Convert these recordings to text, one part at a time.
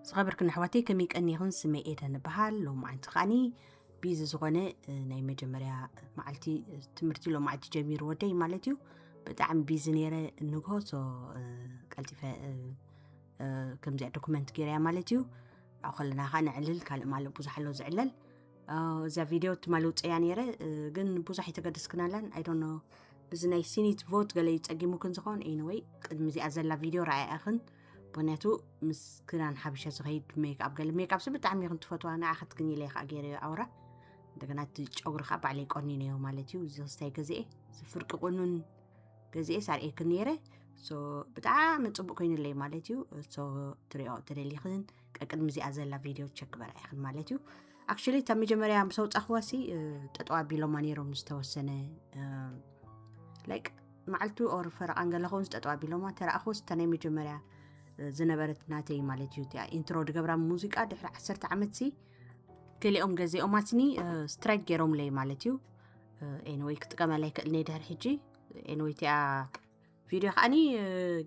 ዝኸበርክን ኣሕዋተይ ከመይ ቀኒኽን? ስመይ ኤደን እበሃል። ሎማዓንቲ ከዓኒ ቢዚ ዝኾነ ናይ መጀመርያ መዓልቲ ትምህርቲ ሎማዓንቲ ጀሚሩ ወደይ ማለት እዩ። ብጣዕሚ ቢዚ ነይረ። ንግሆ ሶ ቀልጢፈ ከምዚኣ ዶኩመንት ገይረያ ማለት እዩ። ኣብኡ ከለና ከዓ ነዕልል፣ ካልእ ማለት ብዙሕ ኣሎ ዝዕለል። እዛ ቪድዮ ትማሊ ውፅያ ነይረ፣ ግን ብዙሕ ኣይተገደስክናላን። ኣይዶኖ ብዚ ናይ ሲኒት ቮት ገለ ይፀጊሙክን ዝኸውን። ኤኒወይ ቅድሚ እዚኣ ዘላ ቪድዮ ረኣያእኽን። ምክንያቱ ምስ ክዳን ሓበሻ ዝኸይድ ሜክኣፕ፣ ገለ ሜክኣፕ ሲ ብጣዕሚ ይኹን ትፈትዋ፣ ንዓ ክትግኝ ኢለ ከዓ ገይረዮ ኣውራ። እንደገና እቲ ጨጉሪ ከዓ ባዕለይ ቆኒነዮ ማለት እዩ። እዚ ክስታይ ገዚኤ፣ እዚ ፍርቂ ቁኑን ገዚኤ ሳርእየክን ነይረ። ሶ ብጣዕሚ ፅቡቅ ኮይኑለይ ማለት እዩ። ሶ ትሪኦ ተደሊኽን ቀቅድሚ እዚኣ ዘላ ቪድዮ ቸክ በራ ኢኽን ማለት እዩ። ኣክቹሊ እታ መጀመርያ ምስ ኣውፃኽዋ ሲ ጠጠው ኣቢሎማ ነይሮም ዝተወሰነ ላይክ መዓልቱ ኦር ፈረቃን ገለ ኸውን ዝጠጠው ኣቢሎማ ተረኣኽወስ እታ ናይ መጀመርያ ዝነበረት ናተይ ማለት እዩ። እቲኣ ኢንትሮ ድገብራ ሙዚቃ ድሕሪ ዓሰርተ ዓመት ሲ ገሊኦም ገዚኦማትኒ ስትራይክ ገይሮምለይ ማለት እዩ። ኤንወይ ክጥቀመላ ይክእል ነይ ድሕሪ ሕጂ። ኤንወይ እቲኣ ቪድዮ ከዓኒ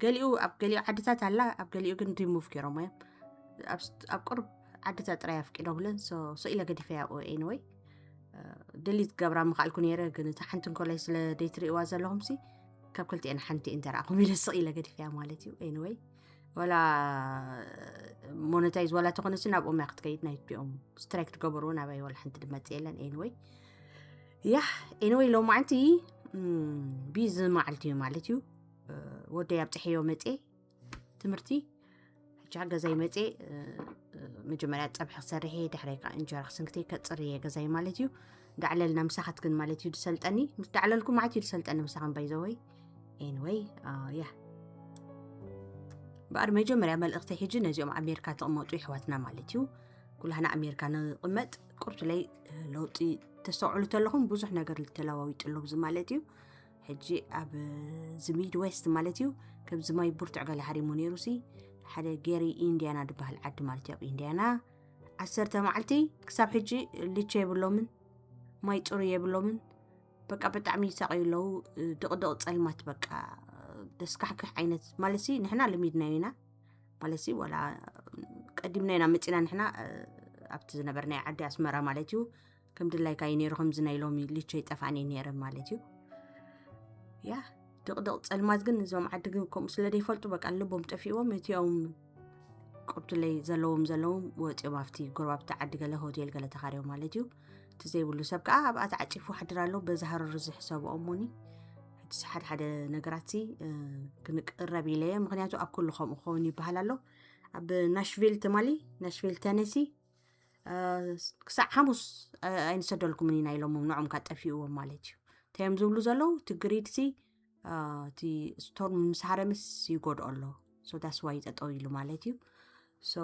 ገሊኡ ኣብ ገሊኡ ዓድታት ኣላ፣ ኣብ ገሊኡ ግን ሪሙቭ ገይሮሞ እዮም። ኣብ ቁርብ ዓድታት ጥራይ ኣፍቂዶምለን። ሶ ኢለ ገዲፈያ ኣብኡ። ኤንወይ ድሊት ገብራ ምኽኣልኩ ነይረ፣ ግን እታ ሓንቲ እንኮላይ ስለ ደይትርእዋ ዘለኹም ሲ ካብ ክልቲኤን ሓንቲ እንተረኣኹም ኢለ ስቕ ኢለ ገዲፈያ ማለት እዩ። ኤንወይ ዋላ ሞነታይዝ ዋላ ተኾነሲ ናብኦም እያ ክትከይድ። ናይኦም ስትራይክ ትገበርዎ ናባይ ዋላ ሓንቲ ድመጽእ የለን። ኤንወይ ያ ኤንወይ ሎማዓንቲ ቢዚ መዓልቲ እዩ ማለት እዩ። ወደይ ኣብፅሐዮ መፅኤ ትምህርቲ ሕጂ ገዛይ መፅኤ መጀመርያ ፀብሒ ክሰርሕ እየ፣ ድሕረይ ከዓ እንጀራ ክስንክተይ ከፅር እየ ገዛይ ማለት እዩ። ዳዕለልና ምሳኻት ግን ማለት እዩ ድሰልጠኒ ምስ ዳዕለልኩ ማለት እዩ ድሰልጠኒ ምሳኻን ባይዘወይ። ኤንወይ ያ በኣር መጀመርያ መልእኽቲ ሕጂ ነዚኦም ኣሜሪካ ተቕመጡ ይሕዋትና ማለት እዩ። ኩላህና ኣሜሪካ ንቕመጥ ቁርቱለይ ለውጢ ተስተውዕሉ ተለኹም ብዙሕ ነገር ተለዋዊጡ ኣሎ ብዚ ማለት እዩ። ሕጂ ኣብ እዚ ሚድዌስት ማለት እዩ ከምዚ ማይ ብርቱዕ ገለ ሃሪሙ ነይሩ ሲ ሓደ ጌሪ ኢንዲያና ድበሃል ዓዲ ማለት እዩ። ኣብ ኢንዲያና ዓሰርተ መዓልቲ ክሳብ ሕጂ ልቸ የብሎምን፣ ማይ ፅሩ የብሎምን። በቃ ብጣዕሚ ይሳቀዩ ኣለዉ። ድቕድቕ ፀልማት በቃ ደስካሕክሕ ዓይነት ማለት ሲ ንሕና ልሚድናዮ ኢና ማለት ሲ ዋላ ቀዲምና ኢና መፂና ንሕና ኣብቲ ዝነበርናዮ ዓዲ ኣስመራ ማለት እዩ። ከም ድላይካ እዩ ነይሩ ከምዚ ናይ ሎሚ ልቸ ይጠፋኒ ነይረ ማለት እዩ። ያ ድቕድቕ ፀልማት ግን እዞም ዓዲ ግን ከምኡ ስለ ዘይፈልጡ በቃ ልቦም ጠፊእዎም እቲኦም ቁርቱለይ ዘለዎም ዘለዎም ወፂኦም ኣብቲ ጎረባብቲ ዓዲ ገለ ሆቴል ገለ ተኻርዮም ማለት እዩ። እቲ ዘይብሉ ሰብ ከዓ ኣብኣ ተዓፂፉ ሓድር ኣሎ። በዚ ሃረሩ ዝሕሰብኦ እሞኒ ሕጂ ሓደ ሓደ ነገራት ክንቅረብ ኢለ እየ። ምክንያቱ ኣብ ኩሉ ከምኡ ክኸውን ይበሃል ኣሎ። ኣብ ናሽቪል ትማሊ ናሽቪል ተነሲ ክሳዕ ሓሙስ ኣይንሰደልኩምን ኢና ኢሎሞም ንዖም ካብ ጠፊእዎም ማለት እዩ። እንታይ እዮም ዝብሉ ዘለዉ እቲ ግሪድ ሲ እቲ ስቶርም ምስ ሃረምስ ይጎድኦ ኣሎ። ሶ ዳስ ዋይ ጠጠው ኢሉ ማለት እዩ። ሶ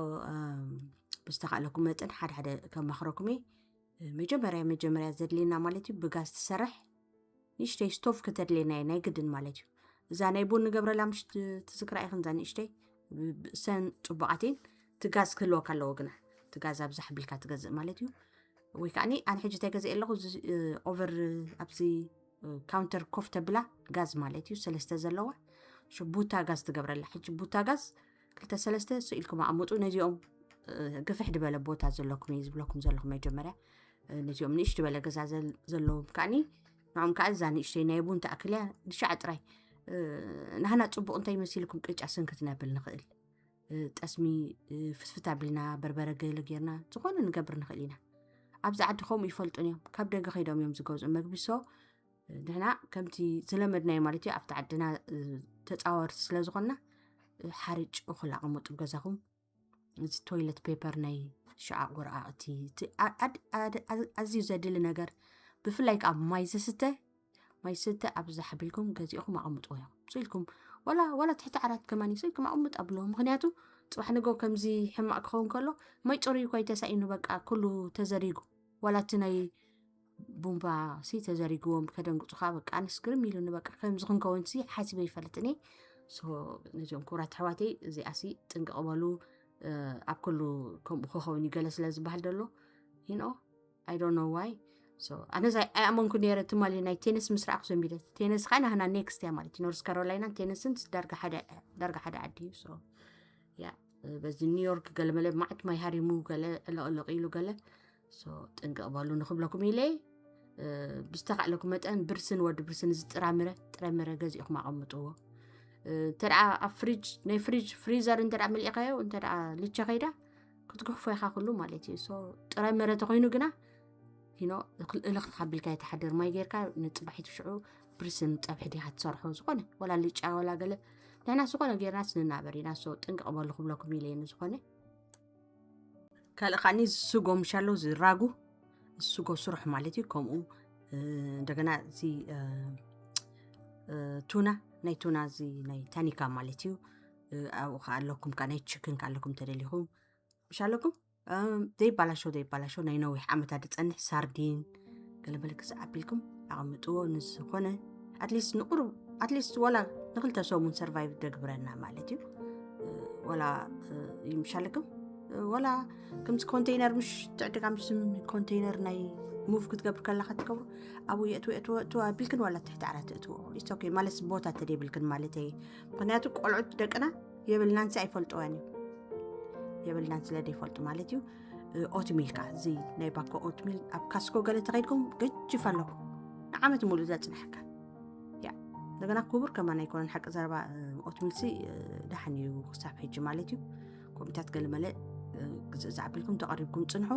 ብዝተኻእለኩም መጠን ሓደ ሓደ ከማኽረኩም እየ። መጀመርያ መጀመርያ ዘድልየና ማለት እዩ ብጋዝ ትሰርሕ ንእሽተይ ስቶፍ ከተድልየና እየ ናይ ግድን ማለት እዩ። እዛ ናይ ቡን ንገብረላ ምሽ ትዝክራ ኢኽን እዛ ንእሽተይ ብእሰን ፅቡቃት እየን። ትጋዝ ክህልወካ ኣለዎ ግና ትጋዝ ኣብዛ ሓቢልካ ትገዝእ ማለት እዩ። ወይ ከዓ ኣነ ሕጂ እንታይ ገዝእ ኣለኹ ኦቨር ኣብዚ ካውንተር ኮፍ ተብላ ጋዝ ማለት እዩ ሰለስተ ዘለዋ ቡታ ጋዝ ትገብረላ። ሕጂ ቡታ ጋዝ ክልተ ሰለስተ ስኢልኩም ኣቐምጡ። ነዚኦም ግፍሕ ዝበለ ቦታ ዘለኩም እየ ዝብለኩም ዘለኹ መጀመርያ ነዚኦም ንእሽት ዝበለ ገዛ ዘለዎም ከዓኒ ንዖም ከዓ እዛ ንእሽተይ ናይ ቡን ትኣክል እያ ንሻዕ ጥራይ ናህና ፅቡቅ እንታይ መሲልኩም ቅጫ ስንክት ነብል ንኽእል ጠስሚ ፍትፍት ኣቢልና በርበረ ገለ ጌርና ዝኾነ ንገብር ንኽእል ኢና። ኣብዚ ዓዲ ከምኡ ይፈልጡን እዮም ካብ ደገ ከይዶም እዮም ዝገዝኡ መግቢ ሶ ንሕና ከምቲ ዝለመድናዮ ማለት እዩ ኣብቲ ዓድና ተፃወርቲ ስለ ዝኾንና ሓርጭ እኹል ኣቐምጡ ገዛኹም። እዚ ቶይለት ፔፐር ናይ ሸዓቕ ወረቃቕቲ ኣዝዩ ዘድሊ ነገር ብፍላይ ከዓ ማይ ዝስተ ማይ ዝስተ ኣብዚ ሓቢልኩም ገዚእኹም ኣቐምጥዎ እዮም ስኢልኩም ዋላ ዋላ ትሕቲ ዓራት ከማን ስኢልኩም ኣቐምጥ ኣብልዎ ምክንያቱ ፅባሕ ንገው ከምዚ ሕማቅ ክኸውን ከሎ ማይ ፅሩይ እኳ ተሳኢኑ በቃ ኩሉ ተዘሪጉ ዋላ እቲ ናይ ቡምባ ሲ ተዘሪግዎም ከደንግፁኻ በቃ ኣነስ ግርም ኢሉኒ በቃ ከምዚ ክንከውን ሲ ሓሲበ ይፈልጥኒ። ነዚኦም ክቡራት ኣሕዋተይ እዚኣ ሲ ጥንቅቕ በሉ ኣብ ኩሉ ከምኡ ክኸውን እዩ ገለ ስለ ዝበሃል ደሎ you know I don't know why። ኣነ ኣይኣመንኩ ነይረ ትማሊ ናይ ቴነስ ምስ ረኣኩ ሰንቢደ። ቴነስ ከዓ ናህና ኔክስት እያ ማለት እዩ ኖርስ ካሮላይናን ቴነስን ዳርጋ ሓደ ዓዲ እዩ። ያ በዚ ኒውዮርክ ገለ መለ ማዕት ማይ ሃሪሙ ገለ ዕለቕልቕ ኢሉ ገለ። ሶ ጥንቅቕ በሉ ንኽብለኩም ኢለ። ብዝተኻእለኩም መጠን ብርስን፣ ወዲ ብርስን፣ እዚ ጥራምረ ጥረምረ ገዚእኹም ኣቐምጥዎ። እንተ ደኣ ኣብ ፍሪጅ፣ ናይ ፍሪጅ ፍሪዘር እንተ ደኣ መሊእካዮ፣ እንተ ደኣ ልቸ ከይዳ ክትግሕፎ ኢኻ ኩሉ ማለት እዩ። ሶ ጥረምረ ተኾይኑ ግና ሂኖ እልኽ ተኻቢልካ የተሓደር ማይ ጌርካ ንፅባሒቱ ሽዑ ብርስን ፀብሒ ዲኻ ትሰርሖ ዝኾነ ወላ ልጫ ወላ ገለ ንሕና ዝኾነ ጌርናስ ንናበር ኢና። ሶ ጥንቅቕ በሉ ክብለኩም ኢለ እየ። ንዝኾነ ካልእ ከዓኒ ስጎ ምሻሎ ዝራጉ ስጎ ስሩሕ ማለት እዩ። ከምኡ እንደገና እዚ ቱና፣ ናይ ቱና እዚ ናይ ታኒካ ማለት እዩ። ኣብኡ ከ ኣለኩም፣ ከ ናይ ችክን ከ ኣለኩም ተደሊኹም ምሻለኩም ዘይባላሾ ዘይባላሾ ናይ ነዊሕ ዓመታት ዝፀንሕ ሳርዲን ገለመለ ክስ ኣቢልኩም ኣቐምጥዎ። ንዝኾነ ኣትሊስት ንቁሩብ ኣትሊስት ወላ ንክልተ ሰሙን ሰርቫይቭ ደግብረና ማለት እዩ። ወላ ይምሻለኩም ወላ ከምዚ ኮንቴይነር ምሽ ትዕድጋ ምሽ ኮንቴይነር ናይ ሙቭ ክትገብር ከለካ ትገብሩ ኣብኡ የእትዎ የእትዎ የእትዎ ኣቢልክን ዋላ ትሕቲ ዓራት ትእትዎ ኢትስ ኦኬ ማለት ቦታ ተደይብልክን ማለት እየ። ምክንያቱ ቆልዑት ደቅና የብልናን ሲ ኣይፈልጥዋን እዩ የብልናን ስለ ዘይፈልጡ ማለት እዩ። ኦትሚል ካ እዚ ናይ ባኮ ኦትሚል ኣብ ካስኮ ገለ ተኸይድኩም ገጅፍ ኣለኩም ንዓመት ሙሉእ ዘፅናሕካ ያ እንደገና ክቡር ከማን ኣይኮነን ሓቂ ዘረባ። ኦትሚል ሲ ደሓን እዩ ክሳብ ሕጂ ማለት እዩ። ኮሚታት ገለ መለ ግዝእ ዝዓቢልኩም ተቐሪብኩም ፅንሑ።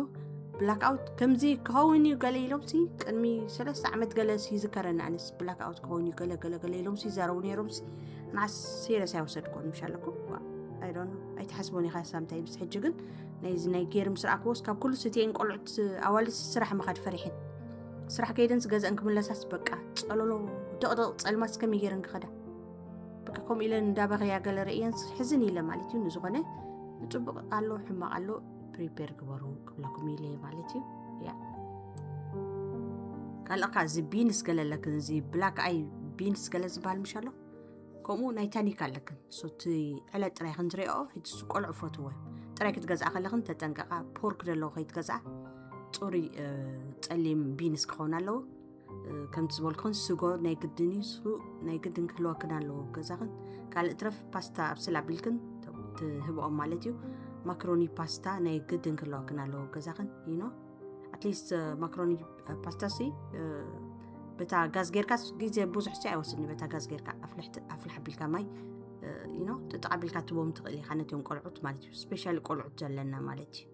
ብላክ ኣውት ከምዚ ክኸውን እዩ ገለ ኢሎም ሲ ቅድሚ ሰለስተ ዓመት ገለ ሲ ይዝከረኒ ኣነስ ብላክ ኣውት ክኸውን እዩ ገለ ገለ ገለ ኢሎም ሲ ይዛረቡ ነይሮም ሲ ንዓስ ሲሪየስ ኣይወሰድኩን ምሽ ኣለኩም ኣይዶን ኣይትሓስቦን ኢኻ ሳምታይ ምስ ሕጂ ግን ናይዚ ናይ ጌር ምስ ረኣክዎስ ካብ ኩሉ ስቲኤን ቆልዑት ኣዋልድስ ስራሕ ምኻድ ፈሪሐን ስራሕ ከይደንስ ገዘእን ክምለሳስ በቃ ፀለሎ ደቕደቕ ፀልማስ ከመይ ጌረን ክኸዳ በቃ ከምኡ ኢለን እንዳበኸያ ገለ ርእየንስ ሕዝን ኢለ ማለት እዩ። ንዝኾነ ንፅቡቕ ኣሎ ሕማቕ ኣሎ ፕሪፔር ግበሩ ክብለኩም ኢለ ማለት እዩ። ያ ካልእካ እዚ ቢንስ ገለ ኣለክን እዚ ብላክ ኣይ ቢንስ ገለ ዝበሃል ምሽ ኣሎ ከምኡ ናይ ታኒካ ኣለክን ሶቲ ዕለት ጥራይ ክንትሪኦ ሕጂ ቆልዑ ፈትወ ጥራይ ክትገዝኣ ከለክን ተጠንቀቃ ፖርክ ደለዎ ከይትገዝኣ ፅሩይ ፀሊም ቢንስ ክኸውን ኣለዎ። ከምቲ ዝበልኩን ስጎ ናይ ግድን እዩ ሱ ናይ ግድን ክህልወክን ኣለዎ ገዛክን ካልእ ትረፍ ፓስታ ኣብስል ኣቢልክን ትህብኦም ማለት እዩ። ማክሮኒ ፓስታ ናይ ግድን ክህልወክን ኣለዎ ገዛክን ይኖ ኣትሊስት ማክሮኒ ፓስታ ሲ በታ ጋዝ ጌርካስ ግዜ ብዙሕ ሲ ኣይወስድን በታ ጋዝ ጌርካ ኣፍልሕ ኣቢልካ ማይ ይኖ ጥጥቕ ኣቢልካ ትቦም ትኽእል ኢኻ ነቲዮም ቆልዑት ማለት እዩ ስፔሻሊ ቆልዑት ዘለና ማለት እዩ።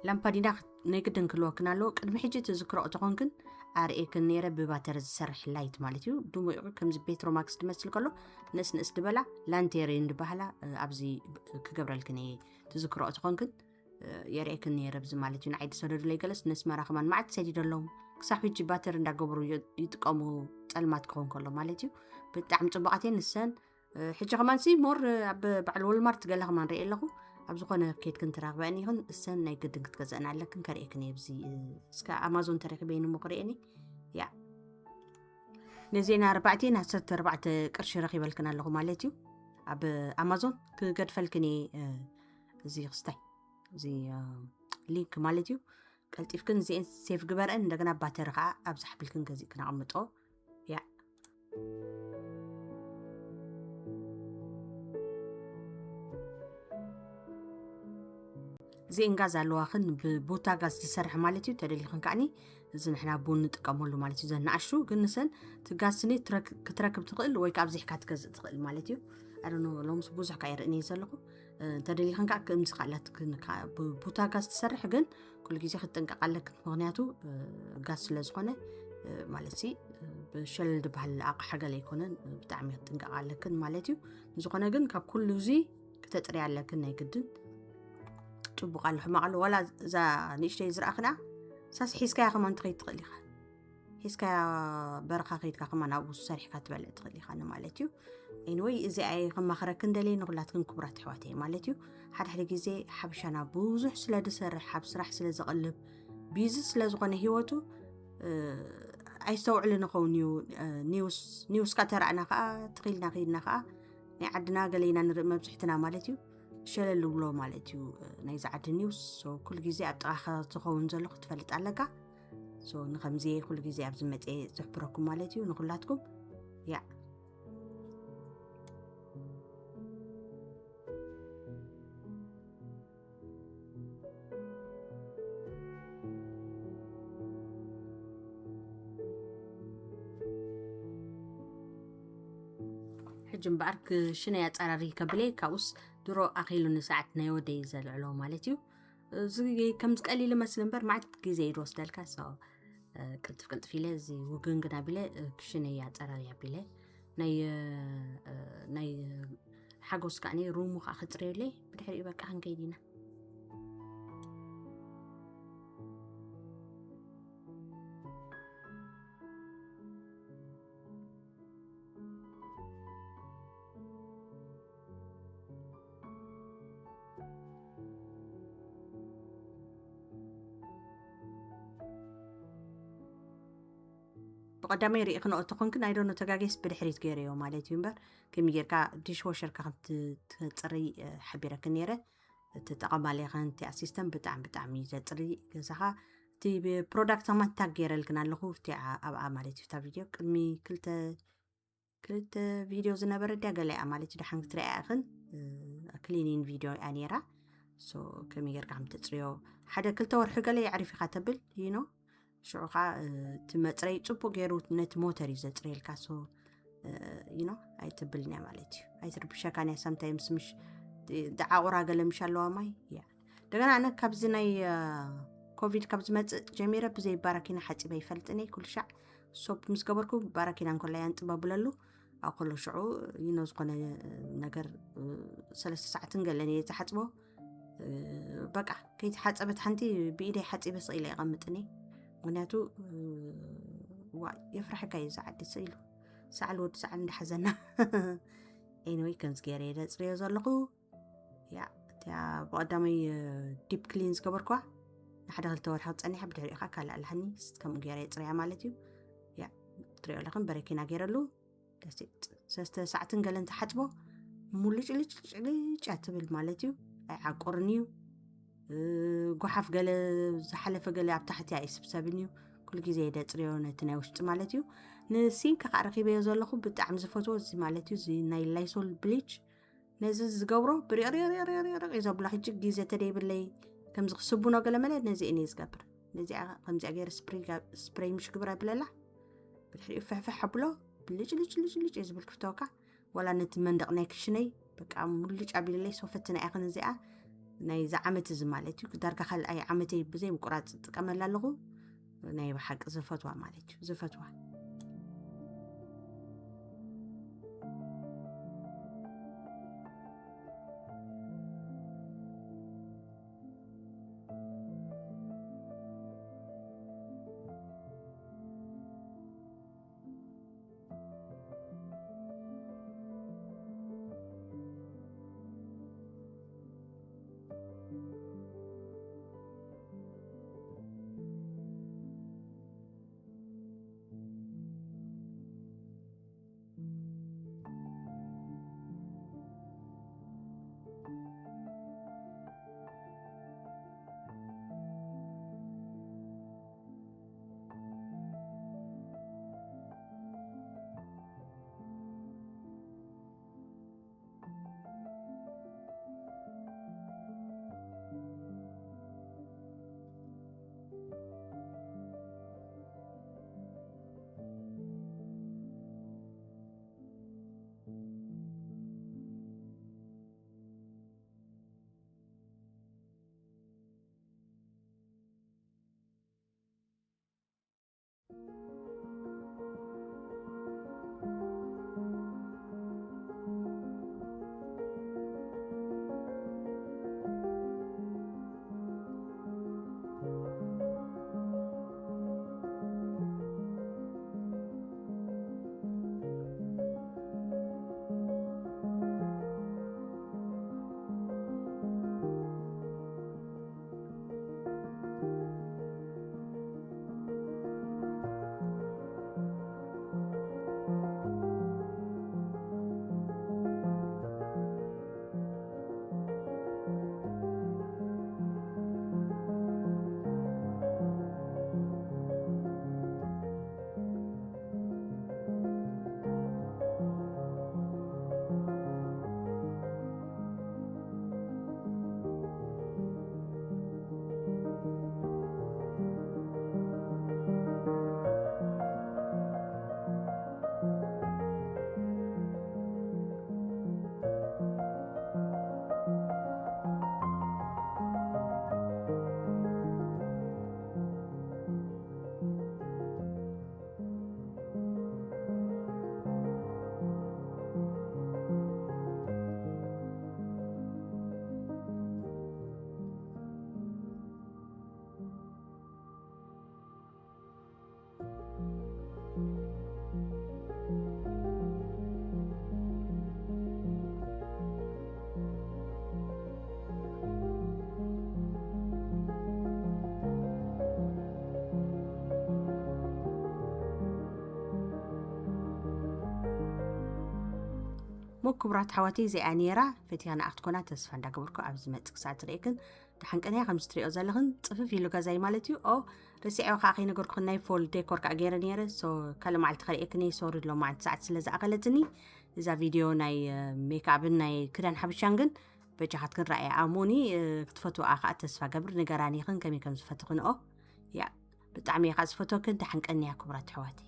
ላምፓዲና ናይ ግድን ክህልወክን ኣለዎ ቅድሚ ሕጂ ትዝክረኦ ተኾንክን ኣርእየክን ነይረ ብባተር ዝሰርሕ ላይት ማለት እዩ ድሙቕ ከምዚ ቤትሮማክስ ዝመስል ከሎ ንእስ ንእስ ዝበላ ላንቴሪን ዝበሃላ ኣብዚ ክገብረልክን እየ ትዝክረኦ ተኾንክን የርእየክን ነይረ ብዚ ማለት እዩ ንዓይ ዝሰደዱለይ ገለስ ነስመራ ከማን ማዕት ሰዲደሎም ክሳብ ሕጂ ባተር እንዳገበሩ ይጥቀሙ ፀልማት ክኸውን ከሎ ማለት እዩ ብጣዕሚ ፅቡቃት እየን ንሰን ሕጂ ከማን ሲ ሞር ኣብ በዓል ወልማርት ገለ ከማን ርኢ ኣለኹ ኣብ ዝኾነ ኬድ ክንትራኽበአን ይኽን እሰን ናይ ግድን ክትገዘእን ኣለክን ከርእየክን እየ ብዚ እስከ ኣማዞን ተረኪበይን እሞ ክርእየኒ ያ ነዜና ኣርባዕቴን ዓሰርተ ኣርባዕተ ቅርሺ ረኺበልክን ኣለኹ ማለት እዩ ኣብ ኣማዞን ክገድፈልክን እየ እዚ ክስታይ እዚ ሊንክ ማለት እዩ ቀልጢፍክን እዚአን ሴፍ ግበረን እንደገና ባተሪ ከዓ ኣብዛ ሓቢልክን ገዚእክን ኣቐምጦ ያ እዚአን ጋዝ ኣለዋኽን ብቡታ ጋዝ ዝሰርሕ ማለት እዩ ተደሊኽን ከዓኒ እዚ ንሕና ቡን ንጥቀመሉ ማለት እዩ። ዘናኣሹ ግን ንሰን ትጋስኒ ክትረክብ ትኽእል ወይ ካብ ዚሕካ ትገዝእ ትኽእል ማለት እዩ። ኣነ ሎምስ ብዙሕ ካ ይርእን እየ ዘለኹ። እንተደሊኽን ከዓ ከምዚ ካላት ቡታ ጋዝ ትሰርሕ ግን ኩሉ ግዜ ክትጥንቀቕ ኣለክን። ምክንያቱ ጋዝ ስለ ዝኾነ ማለት ሲ ብሸለል ዝበሃል ኣቕሓ ገለ ኣይኮነን። ብጣዕሚ ክትጥንቀቕ ኣለክን ማለት እዩ። ዝኾነ ግን ካብ ኩሉ እዚ ክተጥርያ ኣለክን ናይ ግድን። ጽቡቕ ኣሎ ሕማቕ ኣሎ ዋላ እዛ ንእሽተይ ዝረኣኽና ሳስ ሒዝካያ ከማን ትኸይድ ትኽእል ኢኻ። ሒዝካያ በረኻ ከይድካ ከማን ኣብኡ ሰሪሕካ ትበልዕ ትኽእል ኢኻ ንማለት እዩ። ኤኒወይ እዚ ኣየ ከማኽረክን ደለየ ንኹላትክን ክቡራት ኣሕዋተይ ማለት እዩ። ሓደ ሓደ ግዜ ሓበሻና ብዙሕ ስለ ዝሰርሕ ኣብ ስራሕ ስለ ዘቕልብ ቢዚ ስለ ዝኾነ ህይወቱ ኣይስተውዕልን ይኸውን እዩ። ኒውስ ኒውስካ ተራእና ከዓ ትኽኢልና ከይድና ከዓ ናይ ዓድና ገለ ኢና ንርኢ መብዝሕትና ማለት እዩ። ሸለል ብሎ ማለት እዩ ናይዚ ዓዲ ኒውስ። ኩሉ ግዜ ኣብ ጥቓኻ ዝኸውን ዘሎ ክትፈልጥ ኣለካ። ንከምዚ ኩሉ ግዜ ኣብዚ መፅኤ ዝሕብረኩም ማለት እዩ ንኩላትኩም። ያ ሕጂ እምበኣር ክሽነይ ኣፀራሪ ከብለ ካብኡስ ድሮ ኣኺሉ ንሰዓት ናይ ወደይ ዘልዕሎ ማለት እዩ። እዚ ከም ዝቀሊል መስል እምበር ማዕት ግዜ እዩ ዝወስደልካ። ቅልጥፍ ቅልጥፍ ኢለ እዚ ውግን ግን ኣቢለ ክሽነይ ኣፀራሪ ኣቢለ ናይ ናይ ሓጎስ ከዓ ሩሙ ከዓ ክፅረየለይ ብድሕሪኡ በቃ ክንከይድ ኢና። ብቐዳመይ ርኢ ክነኦ ተኾንክን ኣይዶኖ ተጋጌስ ብድሕሪት ገይረዮ ማለት እዩ እምበር ከሚ ጌርካ ዲሽ ወሸርካ ከም ትፅርይ ሓቢረክን ነይረ። እቲ ጠቐማሌ ከንቲ ኣሲስተም ብጣዕሚ ብጣዕሚ ዘፅሪ ገዛኻ እቲ ፕሮዳክት ማታግ ገይረልክን ኣለኹ ኣብኣ ማለት እዩ። እታ ቪድዮ ቅድሚ ክልተ ክልተ ቪድዮ ዝነበረ ድያ ገለ እያ ማለት እዩ። ደሓን ክትሪኣ ኢኽን ክሊኒን ቪድዮ እያ ነይራ። ከመይ ጌርካ ከም ተፅርዮ ሓደ ክልተ ወርሒ ገለ የዕሪፍ ኢኻ ተብል ይኖ ሽዑ ከዓ እቲ መፅረይ ፅቡቅ ገይሩ ነቲ ሞተር እዩ ዘፅርየልካ። ይኖ ኣይትብልን እያ ማለት እዩ። ኣይትርብሸካን እያ ሳምታይምስ ምሽ ደዓቑራ ገለ ምሽ ኣለዋ ማይ እያ። እንደገና ኣነ ካብዚ ናይ ኮቪድ ካብ ዝመፅእ ጀሚረ ብዘይ ባራኪና ሓፂበ ይፈልጥን እየ። ኩሉ ሻዕ ሶፕ ምስ ገበርኩ ባራኪና እንኮላ እያ እንጥበብለሉ። ኣብ ከሎ ሽዑ ይኖ ዝኾነ ነገር ሰለስተ ሰዓትን ገለን እየ ዝሓፅቦ። በቃ ከይተሓፀበት ሓንቲ ብኢደይ ሓፂበ ስቕ ኢለ ይቐምጥኒ። ምክንያቱ ዋ የፍራሕካ እዩ ዝዓዲ ስኢሉ ሰዓል ወዲ ሰዓል እንዳሓዘና ኤኒወይ ከምዚ ገይረ እየ ዘፅርዮ ዘለኹ። ያ እቲያ ብቐዳመይ ዲፕ ክሊን ዝገበርኳ ንሓደ ክልተ ወርሒ ክፀኒሐ ብድሕሪኡ ከዓ ካልእ ኣለሃኒ ከምኡ ገይረ የፅርያ ማለት እዩ። ያ ትሪኦ ኣለኽን በረኪና ገይረሉ ሰስተ ሰዓትን ገለን ተሓፅቦ ሙልጭልጭልጭ እያ ትብል ማለት እዩ። ኣይዓቁርን እዩ። ጎሓፍ ገለ ዝሓለፈ ገለ ኣብ ታሕቲ ኣይስብሰብን እዩ። ኩሉ ግዜ የደፅርዮ ነቲ ናይ ውሽጢ ማለት እዩ። ንሲንክ ከዓ ረኪበዮ ዘለኹ ብጣዕሚ ዝፈትዎ እዚ ማለት እዩ እዚ ናይ ላይሶል ብሊች ነዚ ዝገብሮ ብሪቕሪቕሪቕሪቕ እዩ ዘብሎ። ሕጂ ግዜ ተደይብለይ ከምዚ ክስቡኖ ገለ መለ ነዚ እኔ ዝገብር ነዚኣ ከምዚኣ ገይረ ስፕሬይ ምሽ ግብር ኣብለላ ብድሕሪኡ ፍሕፍሕ ኣብሎ ብልጭ ልጭ ልጭ ልጭ እዩ ዝብል ክፍተወካ። ዋላ ነቲ መንደቕ ናይ ክሽነይ በቃ ሙልጭ ኣቢለለይ ሶፈትና ኢኽን እዚኣ ናይ ዝዓመት እዚ ማለት እዩ። ዳርጋ ካልኣይ ዓመተይ ብዘይ ምቁራፅ ዝጥቀመላ ኣለኹ። ናይ ብሓቂ ዝፈትዋ ማለት እዩ ዝፈትዋ። ሞ ክቡራት ኣሕዋተይ፣ እዚኣ ነይራ። ፈቲኻ ንኣ ክትኮና ተስፋ እንዳገበርኩ፣ ኣብ ዝመጽእ ክሳዕ ትርእየክን ደሓን ቀንያ። ከም እትርእዮ ዘለኽን ጽፍፍ ኢሉ ገዛይ ማለት እዩ። ኦ፣ ረሲዐዮ ከዓ ከይነገርኩኽን፣ ናይ ፎል ዴኮር ከዓ ገይረ ነይረ። ሶ፣ ካልእ መዓልቲ ከርእየክን እየ። ሶሪ፣ ሎማዓንቲ ሰዓት ስለ ዝኣኸለትኒ፣ እዛ ቪድዮ ናይ፣ እ፣ ሜክኣፕን ናይ ክዳን ሓበሻን ግን በጃኻትክን ረኣያ። ኣሞኒ፣ እ፣ ክትፈትዋ ከዓ ተስፋ ገብር። ንገራኒኽን ከመይ ከም ዝፈትኽንኦ። ያ፣ ብጣዕሚ እየ ከዓ ዝፈትወክን። ደሓን ቀንያ ክቡራት ኣሕዋተይ።